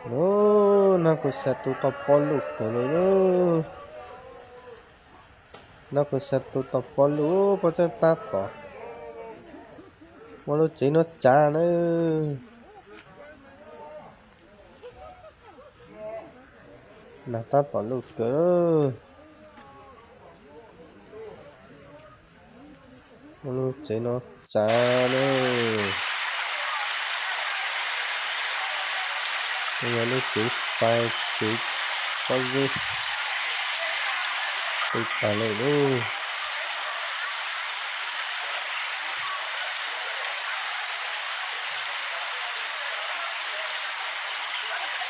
Ub, nab kuj xa tu tau pob luj kawg li lauj. Nab kuj xa tu tau pob luj, pob txeeb tab tom muab lub tsev no tsav na. Nag tab tom luj kawg. Muab lub tsev no tsav na. Yog lub tsev xais tsev pob zeb, tu tas lawm lauj.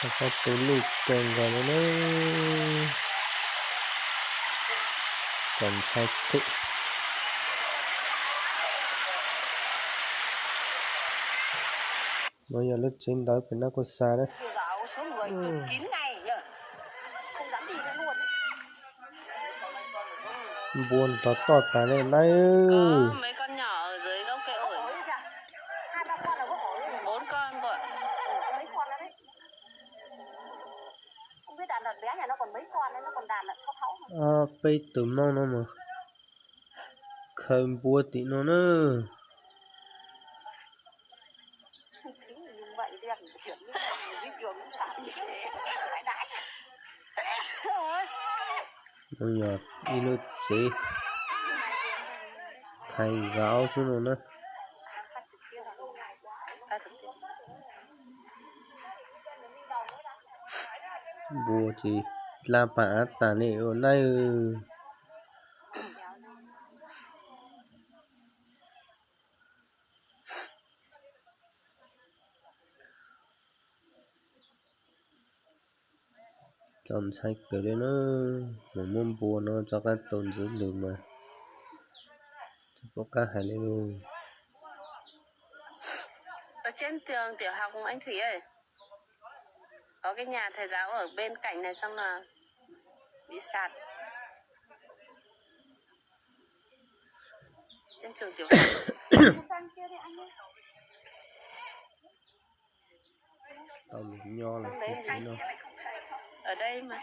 Rov qab tu luj kawg nkaus li na. Kom ntshai thiab. No yog lub tsev ntawd pem nab kuj xa na. Npua nrov toj tas li na. Peb tus Hmoob no mas khaws npua tim no na. No yog ib lub tsev thaiv zaub xwb no na. Npua ces dlab pam av tas li ua na. Txaus ntshai kawg li na, mus muab npua no rov qab tu ntxiv lawm mas tsis pom qab hais li lauj. Ở trên trường tiểu học Anh Thủy ơi, có cái nhà thầy giáo ở bên cạnh này xong là bị sạt. Trên trường tiểu học. Tau mus nyob lawm tus txiv no. Ở đây mà.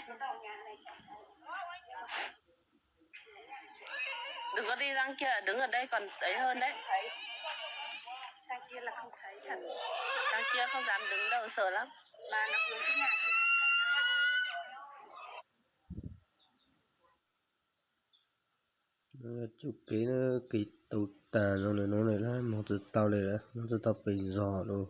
Đừng có đi răng kia, đứng ở đây còn ấy hơn đấy. Răng kia không dám đứng đâu, sợ lắm. Txuj kev na, kev tu tas no lawm no lawm, moog tsis tau li lawm, moog tsis tau pes zog lawm.